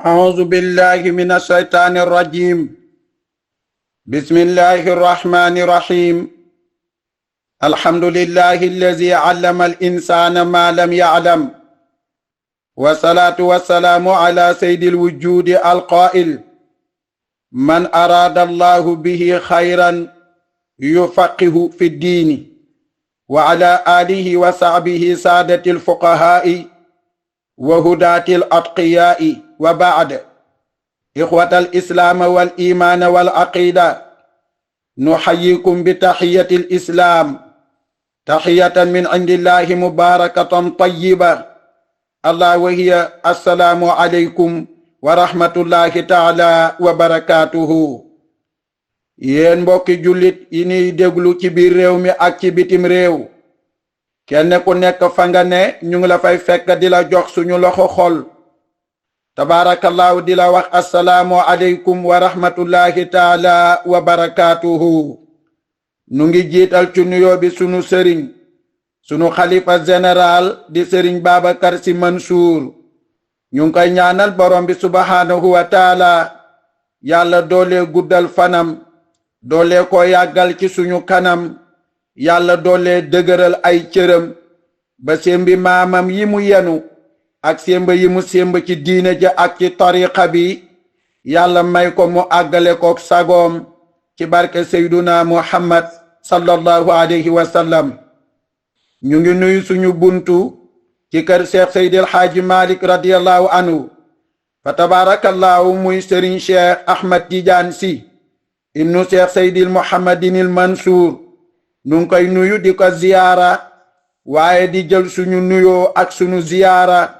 أعوذ بالله من الشيطان الرجيم. بسم الله الرحمن الرحيم. الحمد لله الذي علم الإنسان ما لم يعلم، والصلاة والسلام على سيد الوجود القائل: من أراد الله به خيرا يفقه في الدين. وعلى آله وصحبه سادة الفقهاء وهداة الأتقياء، وبعد. إخوة الإسلام والإيمان والعقيدة، نحييكم بتحية الإسلام، تحية من عند الله مباركة طيبة، الله وهي السلام عليكم ورحمة الله تعالى وبركاته. yéen mbokki jullit yi ñuy déglu ci biir réew mi ak ci bitim réew, kenn ku nekk fa nga ne ñu ngi la fay fekk di la jox suñu loxo xol, tabaarakallaahu di la wax assalaamu aleykum wa rahmatullahi taala wa barakaatuhu. nu ngi jiital ci nuyoo bi sunu sëriñ, sunu xalifa général di sëriñ Babacar Sy Mansour. ñu ngi koy ñaanal borom bi subhaanahu wa taala yàlla doole guddal fanam, doole ko yàggal ci suñu kanam, yàlla doole dëgëral ay cëram ba sémbi maamam yi mu yenu ak sémba yi mu sémb ci diine ja ak ci tariqa bi, yàlla may ko mu àggale ko sagoom ci barke Seyduna Muhammad sallallahu alayhi wa sallam. ñu ngi nuyu suñu buntu ci kër Cheikh Seydil Haaji Malik radiyallahu anhu, fa tabarakallahu muy Serigne Cheikh Ahmad Tidiane Sy ibnu Cheikh Seydil Muhammadinil Mansour. nu ngi koy nuyu di ko ziyaara, waaye di jël suñu nuyoo ak suñu ziyaara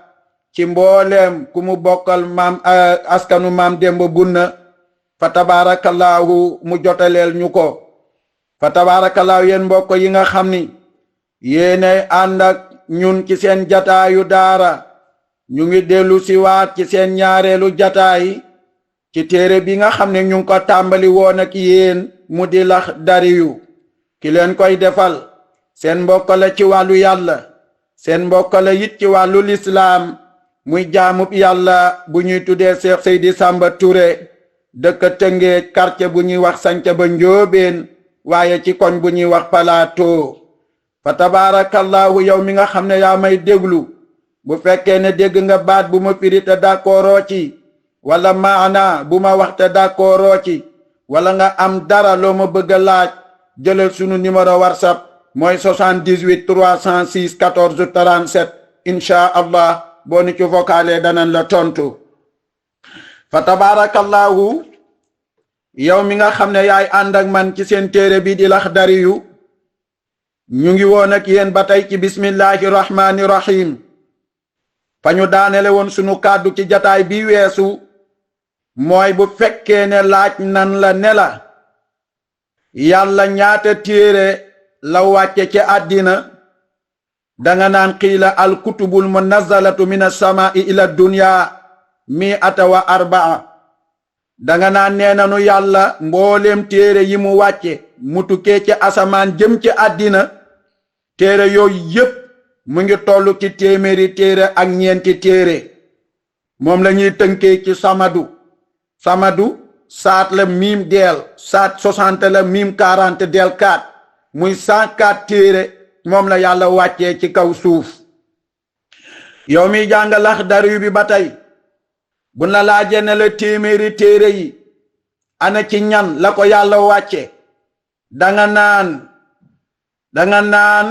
ci mbooleem ku mu bokkal maam askanu maam Demba Bunna, fa tabarakallahu mu jotaleel ñu ko. fa tabarakallahu yéen mbokk yi nga xam ni yéenay ànd ak ñun ci seen jataayu daara, ñu ngi dellu si waat ci seen ñaareelu jataay ci téere bi nga xam ne ñu ngi ko tàmbali woon ak yéen mu di Laxdariyu. ki leen koy defal seen mbokk la ci wàllu yàlla, seen mbokk la it ci wàllu lislaam, muy jaamub yàlla bu ñuy tuddee Cheikh Seydi Samba Touré, dëkk Tëngéej, quartier bu ñuy wax Santhiaba Njóobeen, waaye ci koñ bu ñuy wax Plateau. fa tabarakallahu yow mi nga xam ne yaa may déglu, bu fekkee ne dégg nga baat bu ma firi te d'accordoo ci, wala maana bu ma wax te d'accordoo ci, wala nga am dara loo ma bëgg a laaj, jëlal sunu numéro WhatsApp mooy 78 306 14 37. incha allah boo ni ci vocale danan la tontu. fa tabarakallahu yow mi nga xam ne yaay ànd ak man ci seen téere bi di Laxdariyu, ñu ngi woon ak yéen ba tey ci bismillahi rahmani rahim. fa ñu daanele woon sunu kàddu ci jataay bi weesu mooy bu fekkee ne laaj nan la ne la yàlla ñaata téere la wàcce ci àddina, danga naan qiila al kutubul munazzalatu min as-samaa'i ila dunya mi'ata wa arbaa. danga naan nee nanu yàlla mbooleem téere yi mu wàcce mu tukkee ci asamaan jëm ci àddina, téere yooyu yépp mu ngi toll ci téeméeri téere ak ñeenti téere. moom la ñuy tënkee ci samadu saat la miim deel saat 60 la miim 40 del 4 muy 104 téere moom la yàlla wàccee ci kaw suuf. yow mi jàng Laxdariyu bi ba tey bu na laajee ne la téeméeri téere yi ana ci ñan la ko yàlla wàcce, danga naan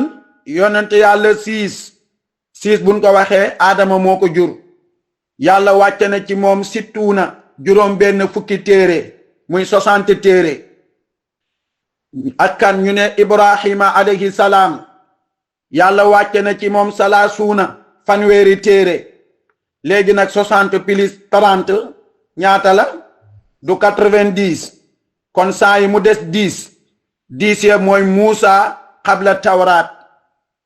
yonent yàlla siis buñ ko waxee Aadama moo ko jur. yàlla wàcce na ci moom situuna juróom benn fukki téere muy 60 téere. ak kan ñu ne Ibrahima alayhi salaam, yàlla wàcce na ci moom salaasuuna fanweeri téere. léegi nag 60 plus 30 ñaata la? du 90. kon saa yi mu des 10 ya mooy Muusa xabla tawraat.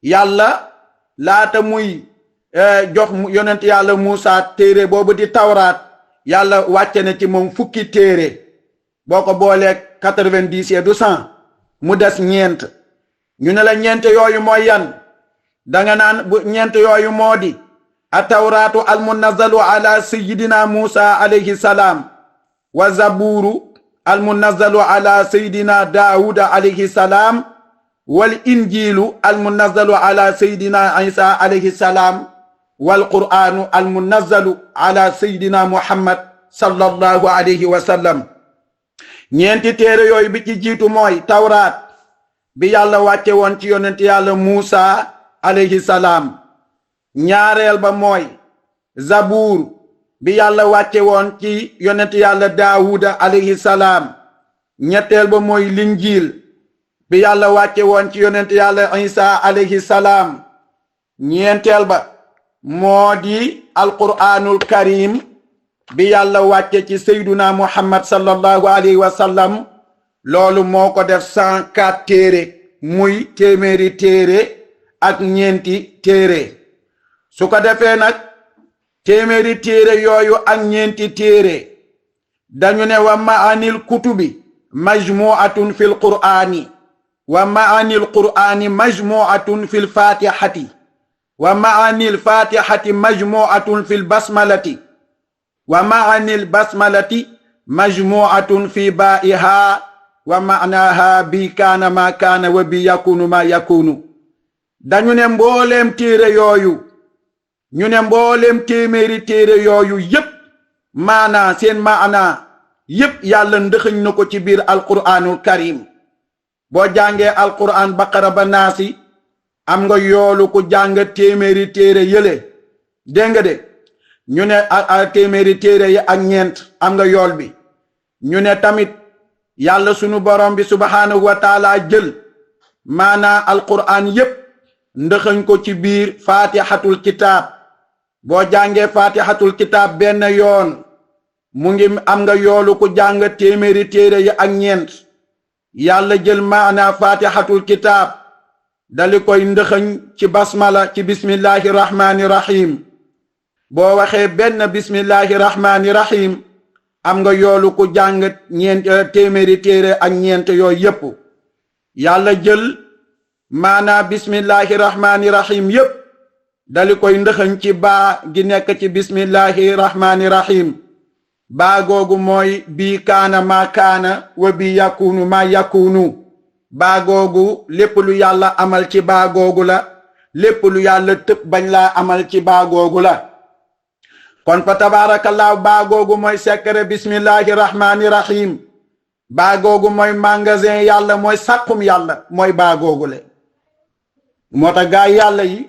yàlla laata muy jox yonent yàlla Muusa téere boobu di tawraat, yàlla wàcce na ci moom fukki téere. boo ko booleeg 90 ya du 100, mu des ñeent. ñu ne la ñeent yooyu mooy yan? danga naan bu ñeent yooyu moo di التوراة المنزل على سيدنا موسى عليه السلام والزبور المنزل على سيدنا داود عليه السلام والإنجيل المنزل على سيدنا عيسى عليه السلام والقرآن المنزل على سيدنا محمد صلى الله عليه وسلم ñeenti téere yooyu bi ci jiitu mooy tawraat bi yàlla wàcce woon ci yonent yàlla Muusa alayhi salaam ñaareel ba mooy zabuur bi yàlla wàcce woon ci yonent yàlla Daawuda alayhi salaam ñetteel ba mooy linjiil bi yàlla wàcce woon ci yonent yàlla Isa alayhi salaam ñeenteel ba moo di alquraanul karim bi yàlla wàcce ci seyduna muhammad sallallahu alayhi wa sallam loolu moo ko def 104 téere muy téeméeri téere ak ñeenti téere su ko defee nag téeméeri téere yooyu ak ñeenti téere dañu ne wa maanil kutubi majmuatun fil qur'ani wa maanil qur'ani majmuatun fil fatihati wa maanil fatihati majmuatun fil basmalati wa maanil basmalati majmuatun fi baiha wa maanaha bi kaana ma kaana wa bi yakunu ma yakunu dañu ne mbooleem téere yooyu ñu ne mbooleem téeméeri téere yooyu yépp maanaa seen maanaa yépp yàlla ndëxëñ na ko ci biir alquraanul karim boo jàngee alquraan baqara ba naasi am nga yoolu ku jàng téeméeri téere yële dégg nga de ñu ne téeméeri téere yi ak ñeent am nga yool bi ñu ne tamit yàlla sunu borom bi subhaanahu wa taala jël maanaa alquraan yépp ndëxëñ ko ci biir fatihatul kitaab boo jàngee fatihatul kitaab benn yoon mu ngi am nga yoolu ku jàng téeméeri téere yi ak ñeent yàlla jël maanaa fatihatul kitaab dali koy ndëxëñ ci basmala ci bismillahi rahmani rahim boo waxee benn bismillahi rahmani rahim am nga yoolu ku jàng ñeent téeméeri téere ak ñeent yooyu yépp yàlla jël maanaa bismillahi rahmani rahim yépp dali koy ndëxëñ ci baa gi nekk ci bismillahi rahmani rahim baa googu mooy bii kaana maa kaana wa bi yakunu maa yakunu baa googu lépp lu yàlla amal ci baa googu la lépp lu yàlla tëb bañ laa amal ci baa googu la kon fa tabaarakallaahu baa googu mooy secret bismillahi rahmani rahim baa googu mooy magasin yàlla mooy sàqum yàlla mooy baa googu le moo tax gaa yàlla yi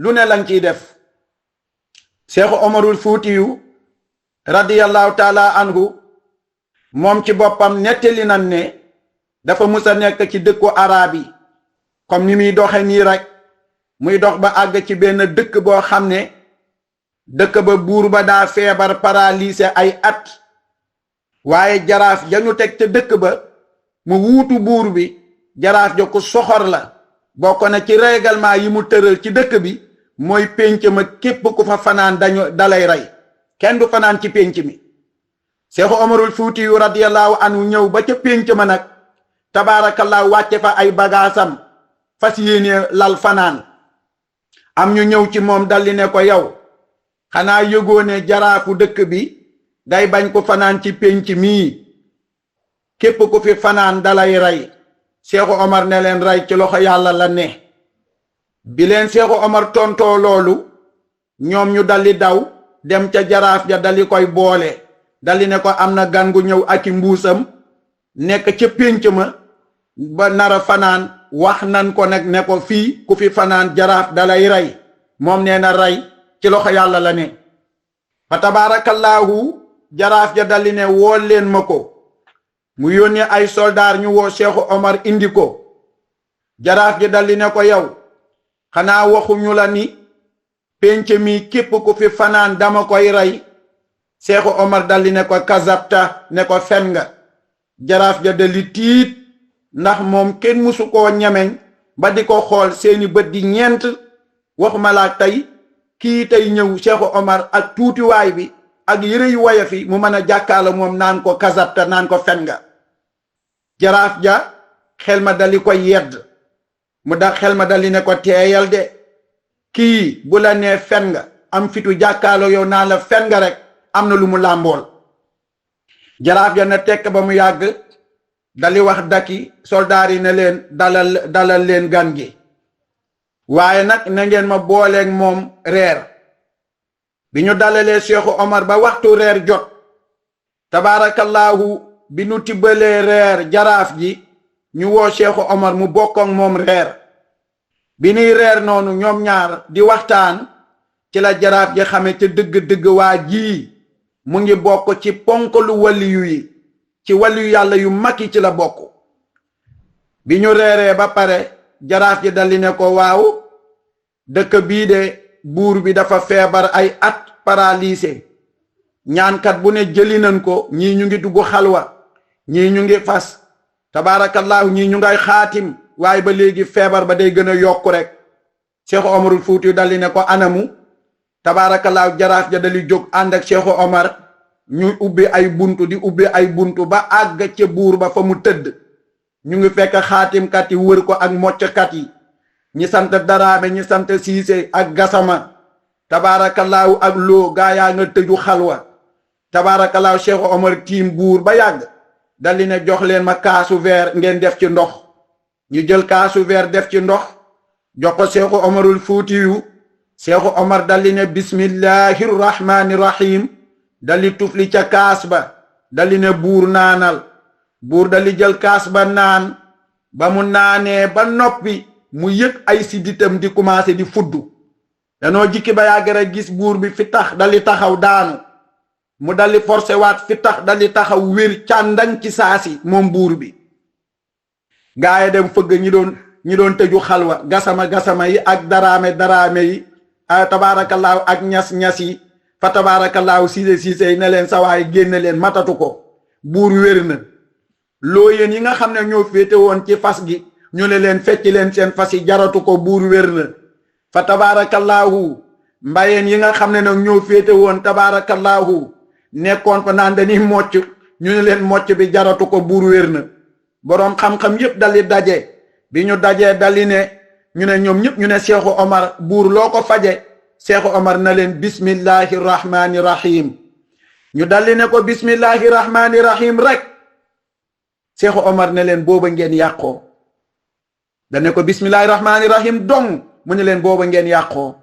lu ne lañ ciy def Seexu Omarul Fuutiyu radiyallahu taala anhu moom ci boppam nettali nan ne dafa musa nekk ci dëkku araab yi comme ni muy doxe nii rek muy dox ba àgg ci benn dëkk boo xam ne dëkk ba buur ba daa feebar paralysé ay at waaye jaraaf ja ñu teg ca dëkk ba mu wuutu buur bi jaraaf ja ku soxor la bokk na ci règlement yi mu tëral ci dëkk bi mooy pénc ma képp ku fa fanaan dalay rey kenn du fanaan ci pénc mi Seexu Omarul Fuuti yu radiyallahu anhu ñëw ba ca pénc ma nag tabaarakallaa wàcce fa ay bagaasam fas yéene lal fanaan am ñu ñëw ci moom daldi ne ko yow xanaa yëgoo ne jaraafu dëkk bi day bañ ko fanaan ci pénc mii képp ku fi fanaan dalay rey Seexu Omar ne leen rey ci loxo yàlla la ne bi leen Seexu Omar tontoo loolu ñoom ñu daldi daw dem ca jaraaf ja dali koy boole dali ne ko am na gan gu ñëw ak i mbuusam nekk ca pénc ma ba nara fanaan wax nan ko nag ne ko fii ku fi fanaan jaraaf dalay rey moom nee na rey ci loxo yàlla la ne fa tabaarakallaahu jaraaf ja dali ne wool leen ma ko mu yónnee ay soldaar ñu woo Seexu Omar indi ko jaraaf ja dali ne ko yow xanaa waxuñu la ni pénc mi képp ku fi fanaan dama koy rey Seexu Omar daldi ne ko kazabta ne ko fen nga jaraaf ja daldi tiit ndax moom kenn musu koo ñemeñ ba di ko xool seeni bët di ñeent waxuma laa tey kii tey ñëw Seexu Omar ak tuutiwaay bi ak yëre yu woyof yi mu mën a jàkkaarloo moom naan ko kazabta naan ko fen nga jaraaf ja xel ma daldi ko yedd xel ma daldi ne ko teeyal de kii bu la nee fen nga am fitu jàkkaarloo yow naa la fen nga rek am na lu mu làmbool. jaraaf ja na tekk ba mu yàgg dali wax daki soldaar yi ne leen dalal leen gan gi, waaye nag na ngeen ma booleeg moom reer. bi ñu dalalee Cheikhu Omar ba waxtu reer jot, tabaarakallaahu bi ñu tibbalee reer jaraaf ji ñu woo Cheikhu Omar mu bokkook moom reer. bi ñuy reer noonu ñoom ñaar di waxtaan ci la jaraaf ji xame ca dëgg-dëgg waa ji mu ngi bokk ci ponkalu waliyu yi, ci waliyu yàlla yu mag yi ci la bokk. bi ñu reeree ba pare jaraaf ji daldi ne ko waaw dëkk bii de buur bi dafa feebar ay at paralysé, ñaankat bu ne jëli nañ ko, ñii ñu ngi dugg xalwa, ñii ñu ngi fas, tabaarakallaahu ñii ñu ngay xaatim, waaye ba léegi feebar ba day gën a yokku rek. Cheikh Omarul Fuuti daldi ne ko anamu, tabaarakallaahu jaraaf ja dali jóg ànd ak Cheikh Omar ñu ubbi ay buntu di ubbi ay buntu ba àgg ca buur ba fa mu tëdd. ñu ngi fekk xaatimkat yi wër ko ak mocckat yi, ñi sant Daraame, ñi sant Siise ak Gasama, tabaarakallaahu ak loo gaa yaa nga tëju xalwa. tabaarakallaahu Cheikh Omar tiim buur ba yàgg daldi ne jox leen ma kaasu verre ngeen def ci ndox. ñu jël kaasu verre def ci ndox jox ko Cheikh Omarul Fuutiyu. Cheikh Omar daldi ne bismillahi rahmaani rahim, daldi tufli ca kaas ba, daldi ne buur naanal. buur daldi jël kaas ba naan, ba mu naanee ba noppi mu yëg ay sidditam di commencé di fuddu. danoo jikki ba yàgg rek gis buur bi fi tax daldi taxaw daanu, mu daldi forcé waat fi tax daldi taxaw wér càndaŋ ci saasi moom buur bi. gaaye dem fëgg ñi doon tëju xalwa, gasama yi ak daraame yi, tabaarakallaahu ak ñas yi, fa tabaarakallaahu siise yi ne leen sawaay génne leen matatu ko, buur wér na. loo yéen yi nga xam ne ñoo féete woon ci fas gi ñu ne leen fecc leen seen fas yi jaratu ko, buur wér na. fa tabaarakallaahu mbayeen yi nga xam ne nag ñoo féete woon tabaarakallaahu nekkoon fa naan dañuy mocc ñu ne leen mocc bi jaratu ko, buur wér na. boroom xam-xam yépp daldi daje, bi ñu dajee daldi ne ñu ne ñoom ñëpp ñu ne Cheikh Omar buur loo ko faje. Cheikh Omar na leen bismillahi rahmaani rahim. ñu daldi ne ko bismillahi rahmaani rahim rek. Cheikh Omar ne leen booba ngeen yàqoo. dane ko bismillahi rahmaani rahim dong mu ne leen booba ngeen yàqoo.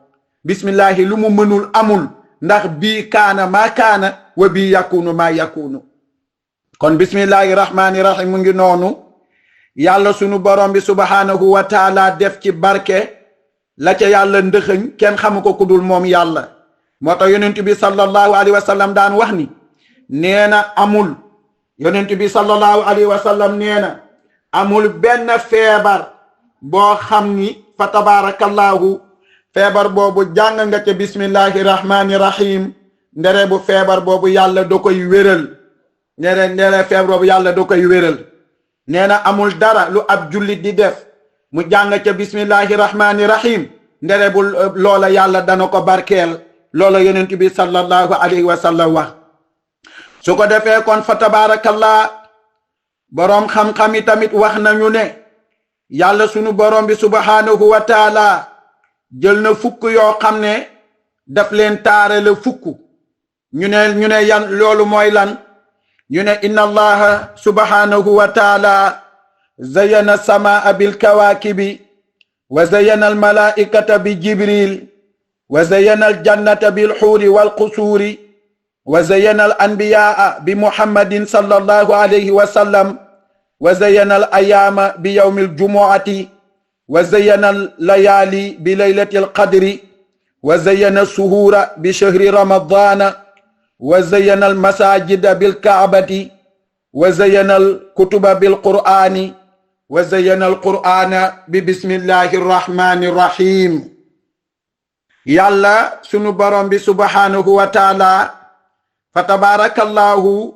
bismillahi lu mu mënul amul, ndax bii kaana maa kaana wa bii yakunu maa yakunu. kon bismillahi rahmaani rahim mu ngi noonu. yàlla sunu borom bi subhanahu wa taala def ci barke la ca yàlla ndëxëñ kenn xamu ko kudul moom yàlla. moo tax yonent bi sallallahu alayhi wa sallam daan wax ni nee na amul, yonent bi sallallahu alayhi wa sallam nee na amul benn feebar boo xam ni fa tabaarakallaahu feebar boobu jàng nga ca bismillahi rahmaani rahim ndere bu feebar boobu yàlla da koy wéral. ndere feebar boobu yàlla da koy wéral. nee na amul dara lu ab jullit di def mu jàng ca bismillahi rahmaani rahim ndere bu loola yàlla dana ko barkeel. loola yonent bi sallallahu alayhi wa sallam wax. su ko defee kon fa tabaarakallah boroom xam-xam yi tamit wax nañu ne yàlla sunu boroom bi subhanahu wa taala jël na fukk yoo xam ne daf leen taare la fukk. ñu ne yan loolu mooy lan. ñu ne inna allaha subhanahu wa taala zayyana samaa bil kawaakibi wa zayyana al malaikata bi jibril wa zayyana al jannata bil xuuri wal qusuuri wa zayyana al anbiyaa bi muhammadin sallallahu alayhi wa sallam wa zayyana al ayaama bi yawmi al jumuati wa zayyana al layaali bi laylati al qadri wa zayyana suhuura bi shahri ramadana wa zayyana al masajida bil kaabati wa zayyana al kutuba bil qur'ani wa zayyana al qur'ana bi bismillahi rahmani rahim. yàlla sunu borom bi subhanahu wa taala fa tabarakallahu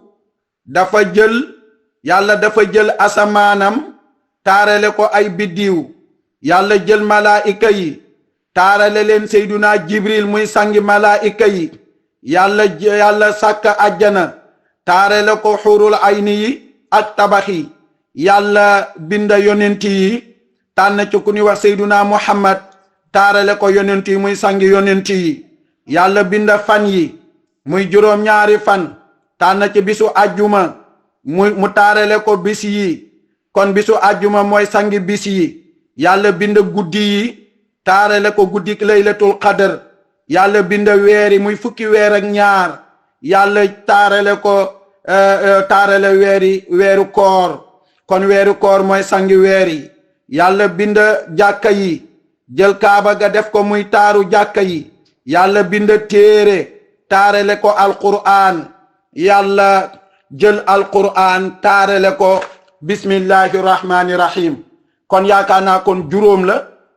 yàlla dafa jël asamaanam taarale ko ay biddiw. yàlla jël malaa'ika yi taarale leen seyduna jibril muy sangi malaa'ika yi. yàlla sàkk àjjana taarale ko xurul ayni yi ak tabax yi. yàlla binda yonent yi tànn ci ku ni wax seyduna muhammad taarale ko yonent yi muy sangi yonent yi. yàlla bind fan yi muy juróom-ñaari fan tànn ci bisu àjjuma mu taarale ko bis yi kon bisu àjjuma mooy sangi bis yi yàlla bind guddi yi taarale ko guddik laylatul qadr yàlla bind weer yi muy fukki weer ak ñaar yàlla taarale weeru koor kon weeru koor mooy sangi weer yi yàlla bind jàkka yi jël kaaba ga def ko muy taaru jàkka yi yàlla bind téere taarale ko alqur'an yàlla jël alqur'an taarale ko bismillahi rahmani rahim kon yaakaar naa kon juróom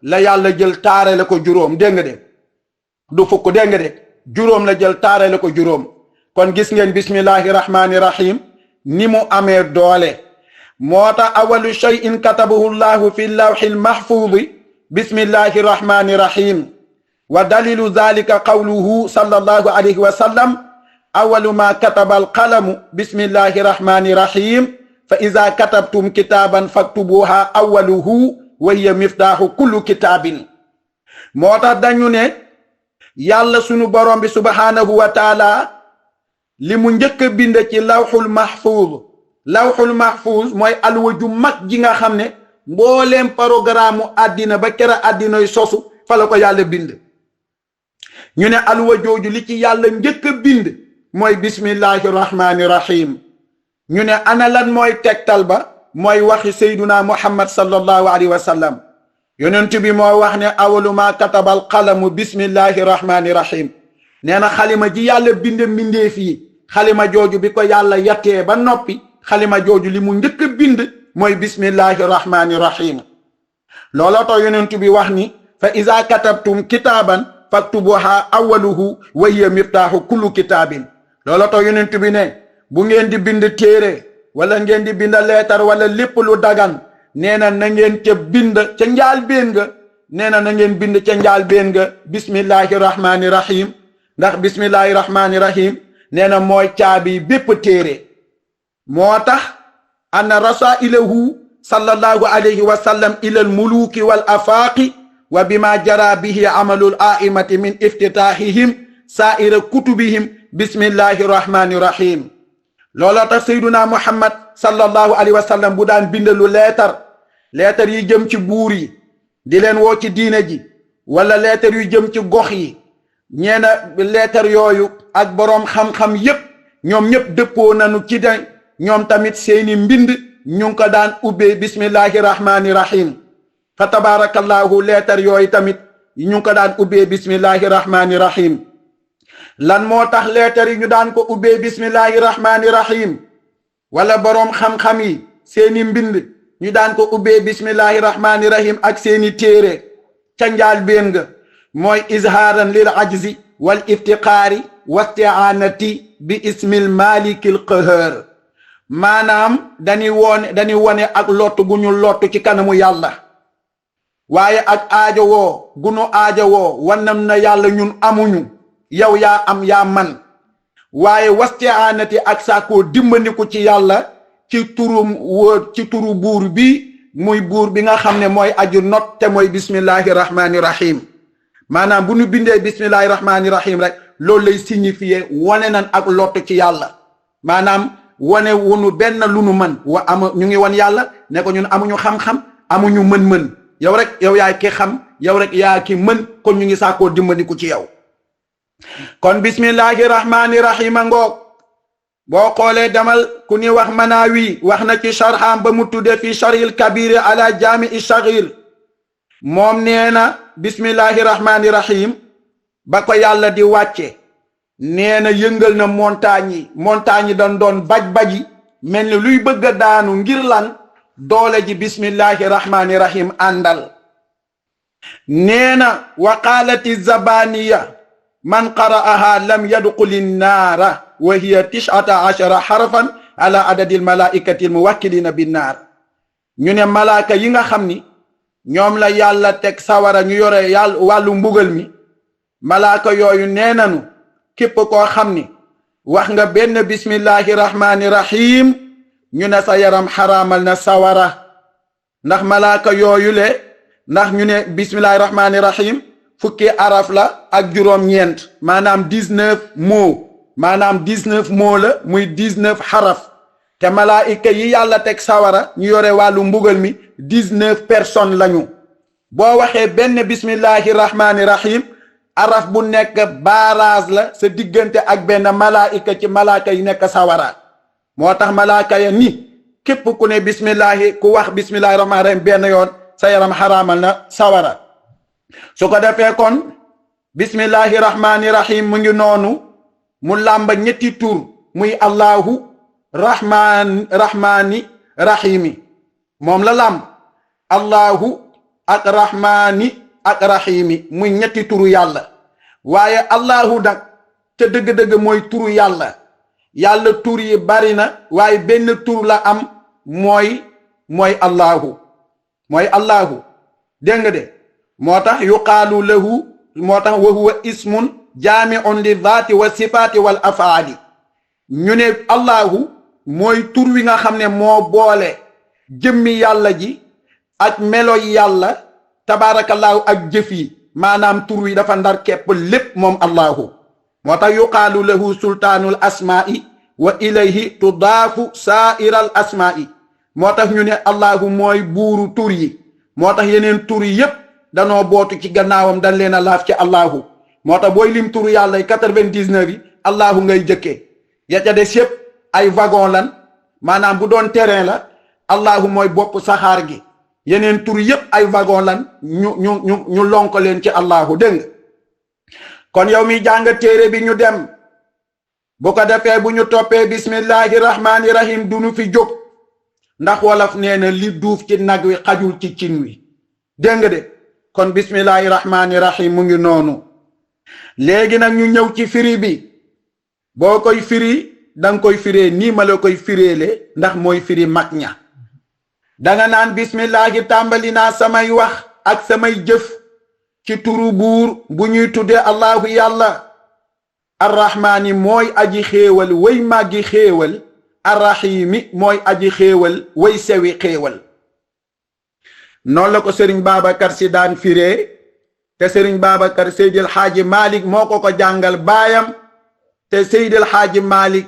la yàlla jël taarale ko juróom dégg nga de du fukk dégg nga de juróom la jël taarale ko juróom kon gis ngeen bismillahi rahmani rahim ni mu amee doole moo tax awalu shay'in katabahu llahu fi lawhi lmahfudi bismillahi rahmani rahim wa dalilu dhalika qawluhu sallallahu alayhi wa sallam awalu ma kataba alqalamu bismillahi rahmani rahim fa iza katabtum kitaban faktubuha awaluhu wa hiya miftaahu kullu kitaabin moo tax dañu ne yàlla sunu borom bi subhanahu wa taala li mu njëkk a bind ci lawxul mahfuz mooy alwa ju mag ji nga xam ne mbooleem programme àddina ba kera àddinay sosu fa la ko yàlla bind ñu ne alwa jooju li ci yàlla njëkk a bind mooy bismillahi rahmani rahim ñu ne ana lan mooy tegtal ba mooy waxi sayduna muhammad sallallahu alayhi wa sallam yonent bi moo wax ne awalu ma katabal qalamu bismillahi rahmani rahim nee na xalima ji yàlla bind mbindeef yi xalima jooju bi ko yàlla yattee ba noppi xalima jooju li mu njëkk a bind mooy bismillahi rahmani rahim looloo tax yonent bi wax ni fa iza katabtum kitaaban faktubuha awaluhu wa hiya miftaahu kullu kitaabin looloo tax yonent bi ne bu ngeen di bind téere wala ngeen di bind leetar wala lépp lu dagan nee na na ngeen ca bind ca njaal been nga nee na ngeen bind ca njaal been nga bismillahi rahmani rahim ndax bismillahi rahmani rahim nee na mooy caabi bépp téere moo tax anna rasailahu sallallahu alayhi wa sallam ila al muluki wal afaaqi wa bima jara bihi amalul aimati min iftitahihim sa'ira kutubihim bismillahi rahmani rahim looloo tax sayduna muhammad sallallahu alayhi wa sallam bu daan bindalu leetar yi jëm ci buur yi di leen woo ci diine ji wala leetar yu jëm ci gox yi ñeena leetar yooyu ak boroom xam-xam yépp ñoom ñépp dëppoo nañu ci de ñoom tamit seeni mbind ñu ngi ko daan ubbee bismillahi rahmani rahim fa tabarakallahu leetar yooyu tamit ñu ngi ko daan ubbee bismillahi rahmani rahim lan moo tax leetar yi ñu daan ko ubbee bismillahi rahmani rahim wala boroom xam-xam yi seeni mbind ñu daan ko ubbee bismillahi rahmani rahim ak seeni téere ca njaal béen nga mooy izhaaran lil ajzi wal iftiqaari wasti'aanati bi ismil malikil qahar maanaam dañuy wone ak lottu gu ñu lottu ci kanamu yàlla waaye ak aajowoo gu ñu aajowoo wannam na yàlla ñun amuñu yow yaa am yaa man waaye wasti'aanati ak sàkkoo dimbandiku ci yàlla ci turu buur bi muy buur bi nga xam ne mooy aju not te mooy bismillahi rahmani rahim maanaam bu ñu bindee bismillahi rahmani rahim rek loolu lay signifier wane nan ak lottu ci yàlla maanaam wane wunu benn lu nu mën ñu ngi wan yàlla ne ko ñun amuñu xam-xam amuñu mën-mën yow yaay ki xam yow rek yaa ki mën kon ñu ngi sàkkoo dimbandiku ci yow kon bismillahi rahmani rahim a ngoog boo xoolee demal ku ni wax Manaawi wax na ci sharxam ba mu tudde fi sharhil kabir ala jaami'i saghir moom nee na bismillahi rahmani rahim ba ko yàlla di wàcce nee na yëngal na montagne yi dañ doon baj-baji mel ni luy bëgg a daanu ngir lan doole ji bismillahi rahmani rahim àndal nee na wa qaalati zabaniya man qara'aha lam yadxuli nnaara wa hiya 19 harfan ala adadil malaikati almuwakkilina binnaar ñu ne malaaka yi nga xam ni ñoom la yàlla teg sawara ñu yore yàlla wàllu mbugal mi malaaka yooyu nee nanu képp koo xam ni wax nga benn bismillahi rahmani rahim ñu ne sa yaram xaraamal na sawara ndax malaaka yooyu le ndax ñu ne bismillahi rahmani rahim fukki araf la ak juróom-ñeent maanaam 19 mots maanaam 19 mots la muy 19 xaraf te malaayika yi yàlla teg sawara ñu yore wàllu mbugal mi 19 personnes lañu boo waxee benn bismillahi rahmaani rahim araf bu nekk baaraas la sa diggante ak benn malaayika ci malaaka yi nekk sawara moo tax malaaka ya ni képp ku ne bismillahi ku wax bismillahi rahmaani rahim benn yoon sa yaram xaraamal na sawara su ko defee kon bismillahi rahmaani rahim mu ngi noonu mu làmba ñetti tur muy allahu rahmaani rahimi moom la làmb allahu ak rahmaani ak rahimi muy ñetti turu yàlla waaye allahu nag ca dëgg-dëgg mooy turu yàlla yàlla tur yi bari na waaye benn tur la am mooy allahu dégg nga de moo tax yuqaalu lahu moo tax wa huwa ismun jaamiun li dhaati wa sifaati wal afaali ñu ne allahu mooy tur wi nga xam ne moo boole jëmmi yàlla ji ak meloy yàlla tabaarakallaahu ak jëf yi maanaam tur wi dafa ndar kepp lépp moom allahu moo tax yuqaalu lahu sultaanul asmaa'i wa ilayhi tudaafu saairal asmaa'i moo tax ñu ne allahu mooy buuru tur yi moo tax yeneen tur yi yépp danoo bootu ci gannaawam dañ leen a laaf ci allahu moo tax booy lim turu yàlla 99 yi allahu ngay jëkkee ya ca des yépp ay wagon lan maanaam bu doon terrain la allahu mooy bopp saxaar gi yeneen tur yépp ay wagon lan ñu lonko leen ci allahu dégg nga kon yow mi jàng téere bi ñu dem bu ko defee bu ñu toppee bismillahi rahmaani rahim du ñu fi jóg ndax wolof nee na li duuf ci nag wi xajul ci cin wi dégg nga de kon bismillahi rahmaani rahim mu ngi noonu léegi nag ñu ñëw ci firi bi boo koy firi danga koy firee nii ma la koy fireele ndax mooy firi mag ña danga naan bismillahi tàmbali naa samay wax ak samay jëf ci turu buur bu ñuy tuddee allahu yàlla arrahmaani mooy aji xéewal way màggi xéewal arrahimi mooy aji xéewal way sewi xéewal noonu la ko sëriñ Babacar si daan firee te sëriñ Babacar Seydil Xaaji Malik moo ko jàngal baayam te Seydil Xaaji Malik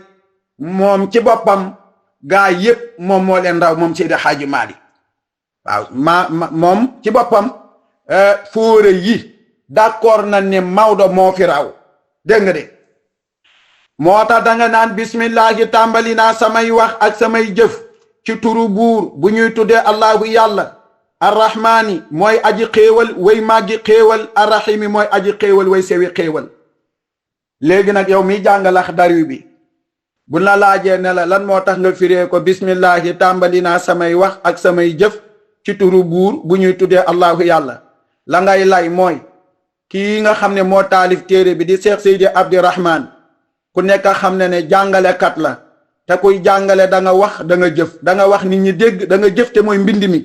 moom ci boppam gaa yépp moom moo leen raw moom Seydil Xaaji Malik waaw moom ci boppam fóore yi d'accord na ne Maodo moo fi raw dégg nga de moo tax danga naan bismillahi tàmbali naa samay wax ak samay jëf ci turu buur bu ñuy tuddee allahu yàlla arrahmaani mooy aji xéewal way màggi xéewal arrahimi mooy aji xéewal way sewi xéewal léegi nag yow mi jàngalax dari bi bu la laajee ne la lan moo tax nga firee ko bismillahi tàmbali naa samay wax ak samay jëf ci turu buur bu ñuy tuddee allahu yàlla la ngay lay mooy kii nga xam ne moo taalif téere bi di Cheikh Seydi Abdirahman ku nekk xam ne ne jàngalekat la te kuy jàngale da nga wax da nga jëf da nga wax nit ñi dégg da nga jëf te mooy mbind mi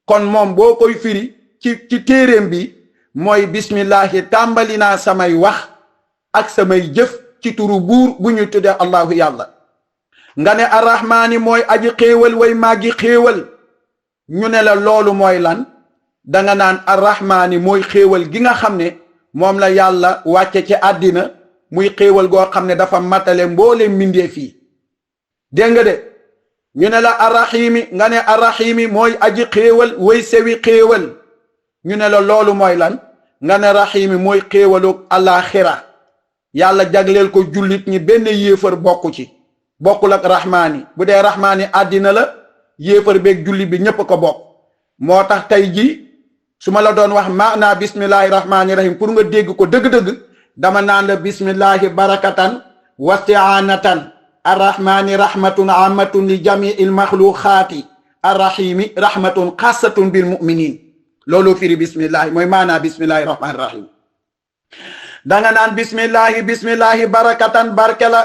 kon moom boo koy firi ci téeréem bi mooy bismillahi tàmbali naa samay wax ak samay jëf ci turu buur bu ñuy tuddee allahu yàlla nga ne arrahmaani mooy aji xéewal way màggi xéewal ñu ne la loolu mooy lan danga naan arrahmaani mooy xéewal gi nga xam ne moom la yàlla wàcce ci àddina muy xéewal goo xam ne dafa matale mboole mbindee fii dégg nga de ñu ne la arrahimi nga ne arrahimi mooy aji xéewal way sewi xéewal ñu ne la loolu mooy lan nga ne rahimi mooy xéewalu alaxira yàlla jagleel ko jullit ñi benn yéefar bokku ci bokkul ak rahmaani bu dee rahmaani àddina la yéefar beeg jullit bi ñépp ko bokk moo tax tey ji su ma la doon wax maanaa bismillahi rahmaani rahim pour nga dégg ko dëgg-dëgg dama naan la bismillahi barakatan wasti'anatan arrahmani rahmatun amatun li jamii il maxluqaati arrahimi rahmatun xassatun bil muminin loolu firi bismillahi mooy maanaa bismillahi rahmani rahim danga naan bismillahi barakatan barke la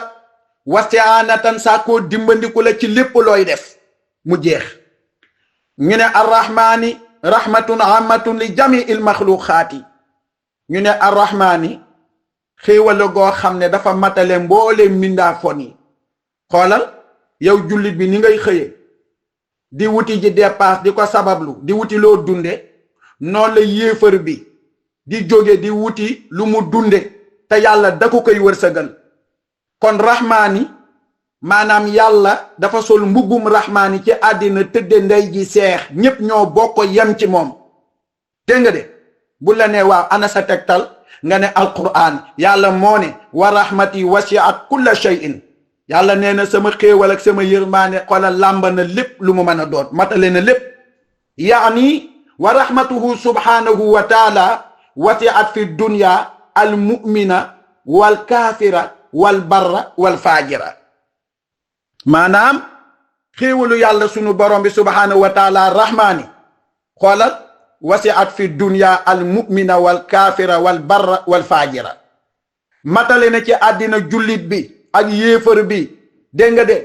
wasti'anatan sàkkoo dimbandiku la ci lépp looy def mu jeex ñu ne arrahmani rahmatun amatun li jamii il maxluqaati ñu ne arrahmani xéewal goo xam ne dafa matale mboole mbindaa fon yi xoolal yow jullit bi ni ngay xëye di wuti ji dépasse di ko sabablu di wuti loo dunde noonu la yéefar bi di jóge di wuti lu mu dunde te yàlla da ko koy wërsëgal. kon rahmaani maanaam yàlla dafa sol mbubbum rahmaani ci àddina tëdde ndey ji seex ñépp ñoo bokk yem ci moom. dégg nga de bu la ne waaw ana sa tegtal nga ne alquran yàlla moo ne wa rahmati wasiat kulla shay'in yàlla nee na sama xéewal ak sama yërmaane xoolal làmba na lépp lu mu mën a doon matale na lépp. yaani wa rahmatuhu subhanahu wa taala wasiat fi dunya al mu'mina wal kaafira wal barra wal faajira. maanaam xéewalu yàlla sunu borom bi subhanahu wa taala rahmaani xoolal wasiat fi dunya al mu'mina wal kaafira wal barra wal faajira matale na ci àddina jullit bi ak yéefar bi dégg nga de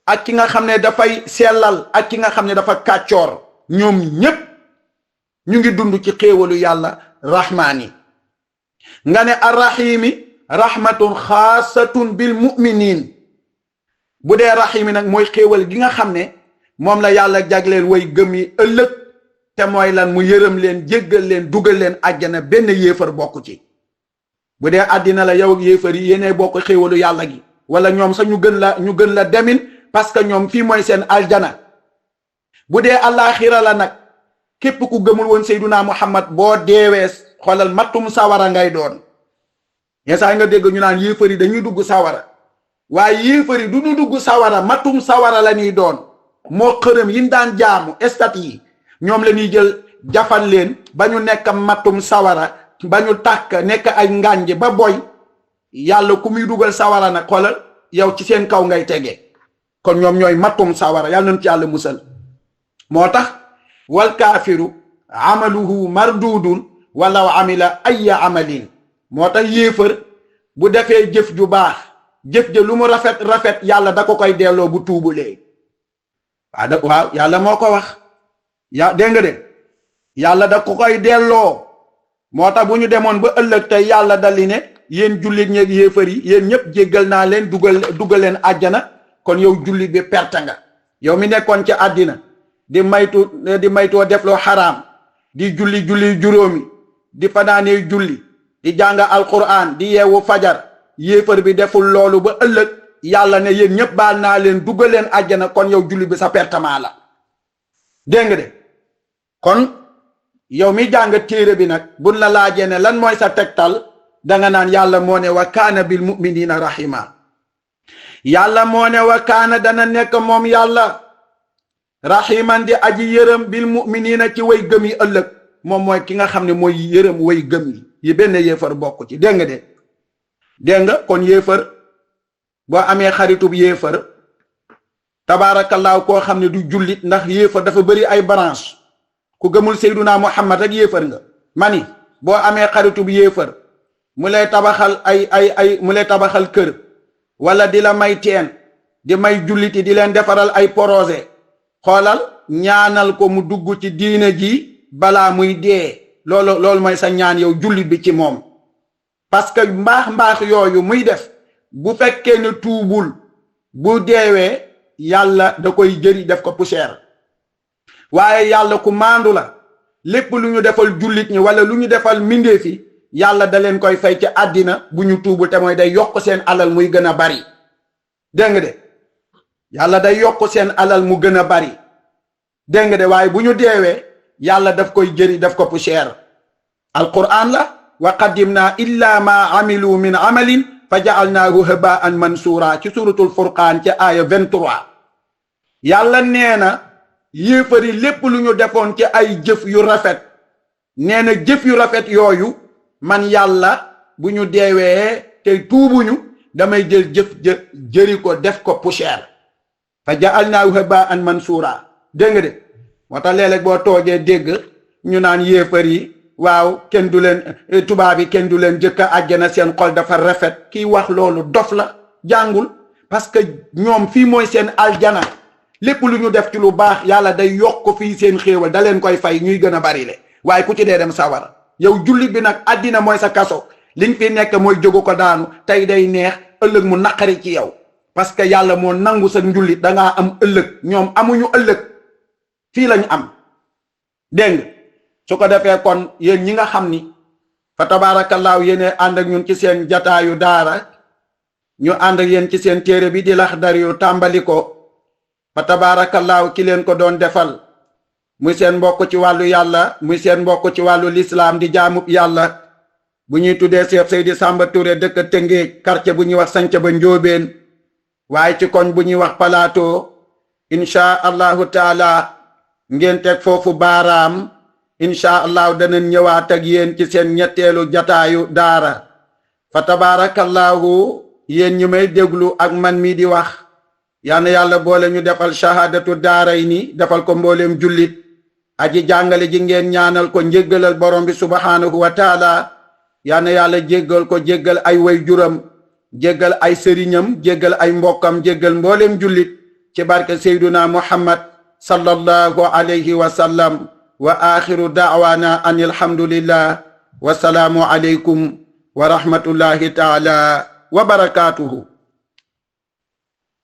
ak ki nga xam ne dafay sellal ak ki nga xam ne dafa kàccoor ñoom ñépp ñu ngi dund ci xéewalu yàlla rahmaani. nga ne arrahimi rahmatun xaasatun bil mu'minin bu dee rahimi nag mooy xéewal gi nga xam ne moom la yàlla jagleel way gëm yi ëllëg te mooy lan mu yërëm leen jéggal leen dugal leen àjjana benn yéefar bokk ci. bu dee àddina la yow ak yéefar yi yéenee bokk xéewalu yàlla gi wala ñoom sax ñu gën la demin parce que ñoom fii mooy seen aljana. bu dee àllaaxira la nag képp ku gëmul woon Seyduna Muhammad boo deewee xoolal mattum sawara ngay doon. yeesaay nga dégg ñu naan yéefar yi dañuy dugg sawara waaye yéefar yi du ñu dugg sawara mattum sawara la ñuy doon moo xërëm yi daan jaamu estat yi ñoom la ñuy jël jafan leen ba ñu nekk mattum sawara ba ñu tàkk nekk ay ngànj ba boy yàlla ku muy dugal sawara nag xoolal yow ci seen kaw ngay tege kon ñoom ñooy mattum sawara yàlla nañ ci yàlla musal. moo tax wal kaafiru amaluhu mardudun walaw amila ayya amalin moo tax yéefar bu defee jëf ju baax jëf ja lu mu rafet rafet yàlla da ko koy delloo bu tuubulee. waaw yàlla moo ko wax dégg nga de yàlla da ko koy delloo. moo tax bu ñu demoon ba ëllëg tey yàlla dali ne yéen jullit ñeeg yéefar yi yéen ñëpp jéggal naa leen dugal leen àjjana kon yow jullit bi perte nga. yow mi nekkoon ci àddina di maytoo def loo xaraam di julli juróomi di fanaanee julli di jàng alquran di yeewu fajar yéefar bi deful loolu ba ëllëg yàlla ne yéen ñëpp baal naa leen dugal leen àjjana kon yow jullit bi sa pertement la. dégg nga de kon yow mi jàng téere bi nag buñ la laajee ne lan mooy sa tegtal danga naan yàlla moo ne wa kaana bil mu'minina rahima. yàlla moo ne wa kaana dana nekk moom yàlla rahiman di aji yërëm bil mu'minina ci way gëm yi ëllëg moom mooy ki nga xam ne mooy yërëm way gëm yi benn yéefar bokk ci. dégg nga de dégg nga kon yéefar boo amee xaritub yéefar tabaarakallaahu koo xam ne du jullit ndax yéefar dafa bëri ay branche ku gëmul Seyduna Muhammad ak yéefar nga. mani boo amee xaritub yéefar mu lay tabaxal kër wala di la may teen di may julliti di leen defaral ay projet xoolal ñaanal ko mu dugg ci diine ji balaa muy dee loolu mooy sa ñaan yow jullit bi ci moom. parce que mbaax yooyu muy def bu fekkee ne tuubul bu deewee yàlla da koy jëri def ko poussière. waaye yàlla ku maandu la lépp lu ñu defal jullit ñi wala lu ñu defal mbindeef yi yàlla da leen koy fay ci àddina bu ñu tuubul te mooy day yokk seen alal muy gën a bari. dégg nga de yàlla day yokk seen alal mu gën a bari. dégg nga de waaye bu ñu deewee yàlla daf koy jëri daf ko poussière. alquran la wa qadimna illa ma amilu min amalin fa ja'alnaahu haba'an mansura ci suratul furqaan ci aaya 23. yàlla nee na yéefari lépp lu ñu defoon ci ay jëf yu rafet nee na jëf yu rafet yooyu man yàlla bu ñu deewee te tuubuñu damay jël jëf jëri ko def ko poussière. fa ja'alnaahu haba'an mansura. dégg nga de moo tax léeg-léeg boo toogee dégg ñu naan yéefar yi waaw kenn du leen tubaab yi kenn du leen jëkk a àjjana seen xol dafa rafet. kiy wax loolu dof la jàngul parce que ñoom fii mooy seen aljana lépp lu ñu def ci lu baax yàlla day yokk fii seen xéewal da leen koy fay ñuy gën a bari le waaye ku ci dee dem sawara. yow jullit bi nag àddina mooy sa kaso liñ fi nekk mooy jógu ko daanu tey day neex ëllëg mu naqari ci yow parce que yàlla moo nangu sa njullit dangaa am ëllëg ñoom amuñu ëllëg fii lañu am. dégg nga su ko defee kon yéen ñi nga xam ni fa tabaarakallaahu yéene ànd ak ñun ci seen jataayu daara ñu ànd ak yéen ci seen téere bi di Laxdari yu tàmbali ko fa tabaarakallaahu ki leen ko doon defal muy seen mbokk ci wàllu yàlla muy seen mbokk ci wàllu lislaam di jaamub yàlla bu ñuy tuddee Cheikh Seydi Samba Touré dëkk Tëngéej quartier bu ñuy wax Sanca ba Njóobeen waaye ci koñ bu ñuy wax Plateau insha allahu taala ngeen teg foofu baaraam insha allahu danañ ñëwaat ak yéen ci seen ñetteelu jataayu daara fa tabarakallahu yéen ñu may déglu ak man mi di wax yal na yàlla boole ñu defal shahadatu daarayni defal ko mbooleem jullit aji jàngale ji ngeen ñaanal ko njéggalal borom bi subhanahu wa taala yal na yàlla jéggal ko jéggal ay way juram jéggal ay sëriñam jéggal ay mbokkam jéggal mbooleem jullit ci barke Seyduna Muhammad sallallahu alayhi wa sallam wa axiru da'wana an alhamdulillah wa salaamu alaykum wa rahmatullahi taala wa barakatuhu